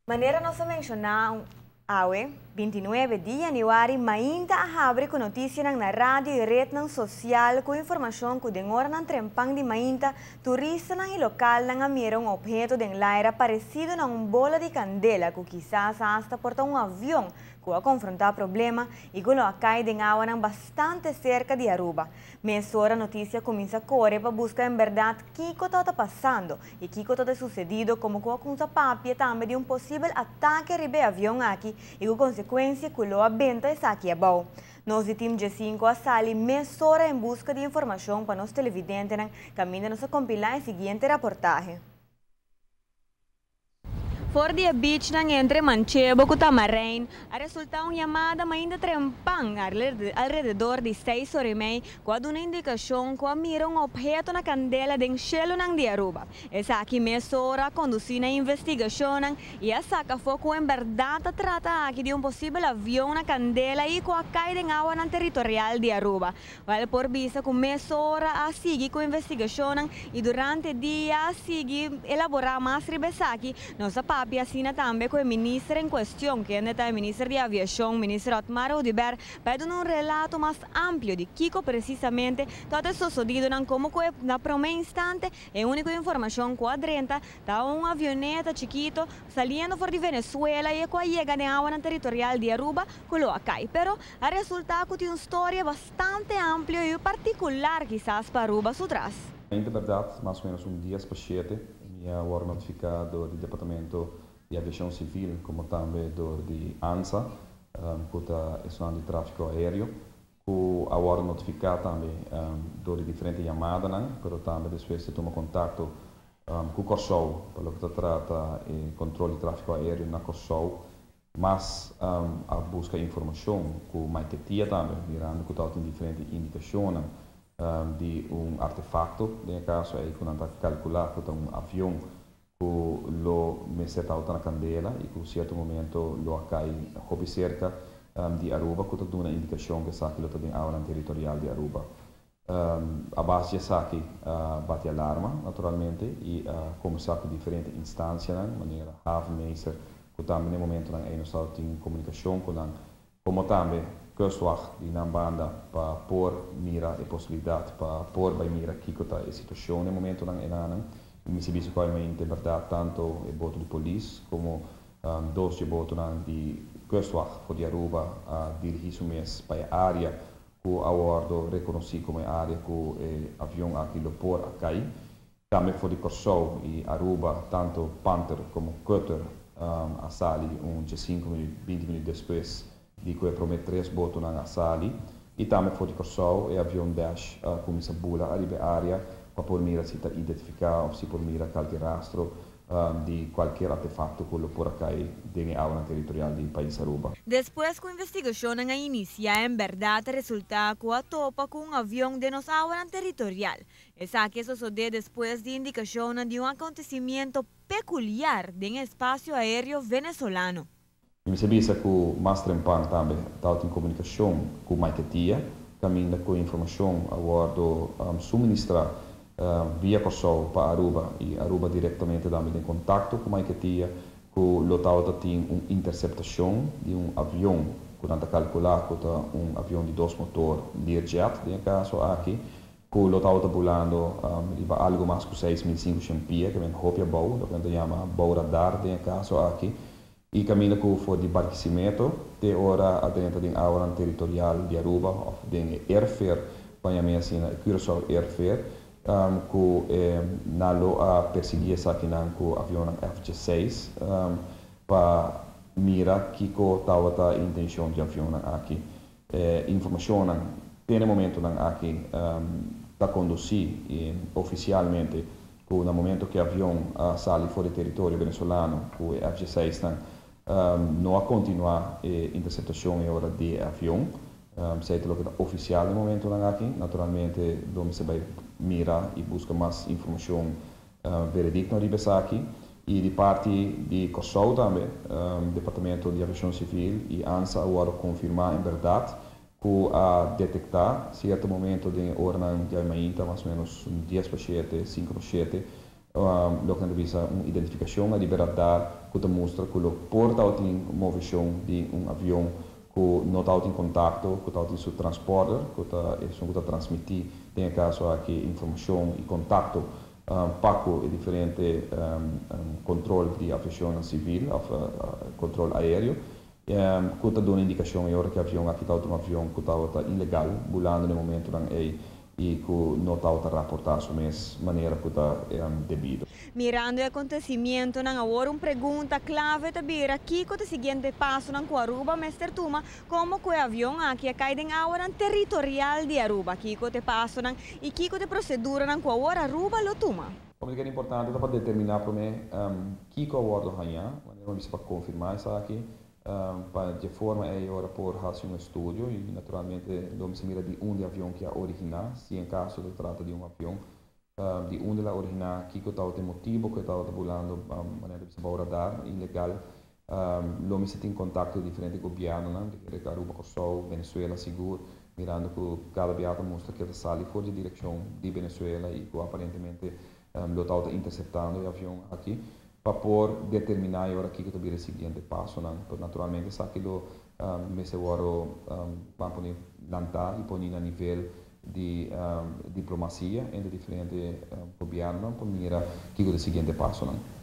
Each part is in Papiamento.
Manera nos a menciona awe, 29 di januari, mainta a habri cu noticianan na radio y rednan social cu informacion cu den oranan trempan di mainta, turistanan y localnan a mira un obheto den laira parecido na un bola di candela cu kisas hasta por ta un avion cu a confronta problema y cu lo a cay den awanan bastante cerca di Aruba. Mesora noticia a cuminsa core pa busca en berdad kico ta pasando y kico ta sucedido, como cu a cuminsa papia tambe di un posibel atake riba e avion aki y cu consecuencia cu lo a benta esaki abou. Nos di Team G5 a sali mesora en busca di informacion pa nos televidentenan, caminda nos a compila e siguiente reportahe. For di e beachnan entre Manchebo cu Tamarijn a resulta un yamada mainta trempan alrededor di 6:30 cu a duna indicacion cu a mira un obheto na candela den shelonan di Aruba. Esaki mesora a conduci na investigacionnan y a saca afo cu en berdad ta trata aki di un posibel avion na candela y cu a cay den awanan territorial di Aruba. Wel, por bisa cu mesora a sigui cu investigacionnan y durante dia a sigui elabora mas riba esaki. Nos a papia asina tambe cu e minister en cuestion, kende ta e minister di Aviacion, minister Otmar Oduber, pa duna un relato mas amplio di kico precisamente ta sucedidonan, como cu na prome instante e unico informacion cu a drenta ta un avioneta chikito saliendo for di Venezuela y cu a yega den awanan territorial di Aruba cu lo a cay. Pero a resulta cu tin un historia bastante amplio y particular kisas pa Aruba su tras. En berdad, mas o menos un 6:50, mi a wordo notifica door di Departamento di Aviacion Civil, como tambe door di ANSA, cu ta di trafico aereo, cu a wordo notifica tambe door di diferente yamadanan, pero tambe despues di tuma contacto cu Corsou, pa loke ta trata e control di trafico aereo na Corsou, mas a busca informacion cu Maiquetía tambe, mirando cu tin diferente indicacion di un artefacto, den caso ey cu nan ta calcula cu un avion cu lo mester ta na candela y cu cierto momento lo a cay hopi cerca di Aruba, cu ta duna indicacion cu esaki lo ta den awa territorial di Aruba. A base di esaki bati alarma, naturalmente, y cuminsa cu diferente instancianan, manera havenmeester, cu tambe na momentonan ey nos tin comunicacion cu nan, como tambe Kustwacht di nan banda pa por mira e posibilidad pa por bay mira kico ta e situacion na momentonan eynan. Mi sa bisa cu en berdad tanto e boto di polis como dos di botonan di Kustwacht for di Aruba a dirigi su mes pa e area cu a wordo reconoci como e area cu e avion aki lo por a cay. Tambe for di Corsou y Aruba, tanto Panther como Cutter a sali un 5 minuut, 20 minuut despues di cu e prome tres botonan a sali. Y tambe for di Corsou e avion Dash a cuminsa bula ariba e area pa por mira si ta identifica of si por mira cualkier rastro di cualkier artefacto cu lo por a cay den awa territorial di pais Aruba. Despues cu investigacion a inicia, en berdad a resulta cu a topa cu un avion den nos awa territorial. Esaki a sucede despues di indicacion di un acontecimento peculiar den espacio aereo venezolano. Mi sa bisa cu mas trempan tambe tabatin comunicacion cu Maiquetía, caminda cu informacion a wordo suministra via Corsou pa Aruba y Aruba directamente tambe den contacto cu Maiquetía cu lo tabatin un interceptacion di un avion cu nan ta calcula cu ta un avion di dos motor Learjet den e caso aki, cu lo tabata bulando riba algo mas cu 6.500 pia, cu ta hopi abou, loke nan ta yama bou radar den e caso aki, y caminda cu for di Barquisimeto te ora a drenta den awa territorial di Aruba of den airfare, pa yama asina, Curaçao airfare, cu nan lo a persigui esakinan cu avion F-6 pa mira kico tabata intencion di avion aki. Informacion te e momentonan aki ta conduci oficialmente cu na momento cu e avion a sali for di teritorio venezolano cu F-6 nan, no a continua e interceptacion e ora di avion. Esey ta loke ta oficial na e momentonan aki. Naturalmente, lo mester bay mira y busca mas informacion veredicto riba esaki. Y di parti di Corsou tambe, Departamento di Aviacion Civil y ANSA a wordo confirma en berdad cu a detecta cierto momento den oranan di mainta, mas o menos 6:50, 6:55, Loke nan ta bisa un identifikashon ariba e radar ku ta mustra ku lo por tabatin moveshon di un avion ku no tabatin kontakto ku tabatin su transporter, ku ta esun ku ta transmití den e kaso aki informashon i kontakto pa ku e diferente kontrol di aviashonnan sivil òf kontrol aéreo, ku ta duna indikashon e ora ku e avion aki tabata un avion ku tabata ilegal bulando na e momentunan ei i ku no tabata raportá su mes manera ku ta debido. Mirando e acontecimientonan awor, un pregunta clave ta bira kico ta e siguiente pasonan cu Aruba mester tuma, como cu e avion aki a cay den awanan territorial di Aruba. Kico ta e pasonan y kico ta e proceduranan cu awor Aruba lo tuma? Como ta importante ta pa determina prome kico a wordo haña, manera mi bisa, pa confirma esaki, pa di forma ey ora por haci un estudio y naturalmente lo mester mira di unda e avion cu a origina, si en caso ta trata di un avion, di unda el a origina, kico tabata e motibo cu e tabata bulando, manera bisa, bou radar, ilegal. Lo mester tin contacto di diferente gobiernonan, di Aruba, Corsou, Venezuela sigur, mirando cu cada biaha ta mustra cu e ta sali for di direccion di Venezuela y cu aparentemente lo tabata interceptando e avion aki, pa por determina e ora kico ta bira e siguiente pasonan. Pero naturalmente esaki lo mester wordo ban pone lanta y poni na nivel di diplomacia entre diferente gobiernonan pa mira kico ta e siguiente pasonan.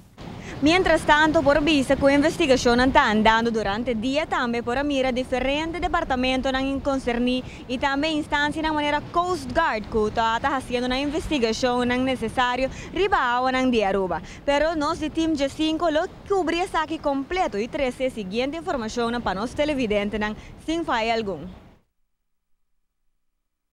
Mientras tanto, por bisa cu investigacionnan ta andando. Durante dia tambe por a mira diferente departamentonan concerni y tambe instancianan manera Coast Guard cu ta haciendo nan investigacionnan necesario riba awanan di Aruba. Pero nos di Team G5 lo cubri esaki completo y trece e siguiente informacionnan pa nos televidentenan sin faya algun.